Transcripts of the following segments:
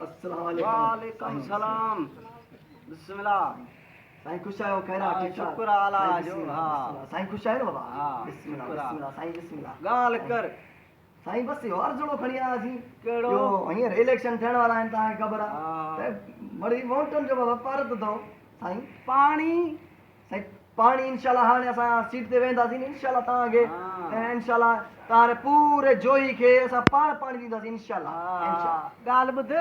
السلام عليڪم. وعليڪم السلام. بسم الله. سائين خوش آهيو خير آ ٺيڪ ٺاڪ. شڪر آ الله جو ها. سائين خوش آهيو نه بابا. ها بسم الله بسم الله سائين بسم الله. ڳالهه ڪر. سائين بس اهو عرضڙو کڻي آياسين. ڪهڙو؟ اهو هينئر اليڪشن ٿيڻ وارا آهن توهان کي خبر آ ته مڙئي ووٽن جو بابا پارت اٿو سائين. پاڻي. سائين پاڻي انشاء الله هاڻي اسان سيٽ تي ويهنداسين انشاء الله توهان کي انشاء الله توهان پوري جوهي کي اسان پاڻ پاڻي ڏينداسين انشاء الله انشاء الله. ڳالهه ٻڌ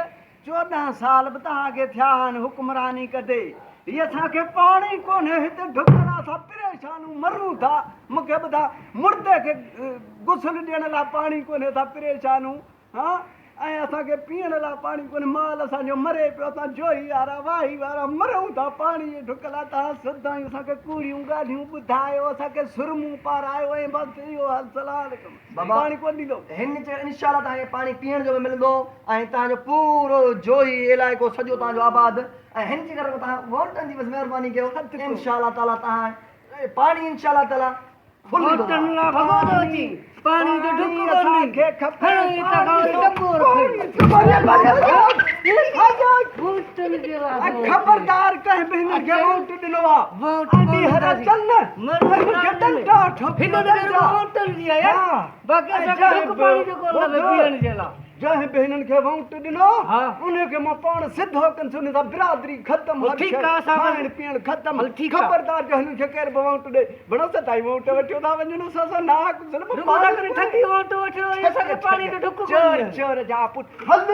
14 سال به توهان کي ٿيا آهن حڪمراني ڪندي هي اسان کي پاڻي ڪونهي هتي ڍڪل اسان پريشان مرون ٿا مون کي ٻڌاء مردي کي غسل ڏيڻ لاء پاڻي ڪونهي اسان پريشان ها ۽ اسان کي پيئڻ لاء پاڻي ڪونهي، مال اسان جو مري پيو، اسان جوهي وارا، واهي وارا مرون ٿا پاڻي جي ڍڪ لاء، توهان سدائين اسان کي ڪوڙيون ڳالهيون ٻڌايو، اسان کي سرمون پارايو ۽ بس اهو حال صلاح عليڪم بابا پاڻي ڪونه ڏيندو. هن چيو انشاء الله توهان کي پاڻي پيئڻ جو به ملندو ۽ توهان جو پورو جوهي علائقو سڄو توهان جو آباد ۽ هن جي ڪري توهان ووٽن جي بس مهرباني ڪيو انشاء الله تعالي توهان پاڻي انشاء الله تعالي ووٽن لاء ڀڳو ٿو اچي، پاڻي جو ڍڪ ڪونهي، کڻ هتان کان وري ٽڪور کڻ. ووٽن جي لاء ٿو اچي. خبردار ڪنهن به هن کي ووٽ ڏنو آ. ووٽ ۽ ڪونه ٻيهر ڏينداسين. اچن نه هن کي ڏنڊا ٺوڪيو هنن کي رڳو ڏنڊا. ووٽن جي آهي باقي اسان کي ڍڪ پاڻي جو ڪونه لڀي پيئڻ جي لاء. جنهن به هنن کي ووٽ ڏنو انهي کي مان پاڻ سڌو ڪندس انهي سان برادري ختم هر شيء کائڻ پيئڻ ختم خبردار جو هنن کي ڪير به ووٽ ڏي بڻو سدائين ووٽ وٺيو ٿا وڃن اسان سان ناحق ظلم رڳو اسان کي ٺڳي ووٽ وٺيو وڃي اسان کي پاڻي جو ڍڪ ڪونهي. چور چور جا پٽ هل.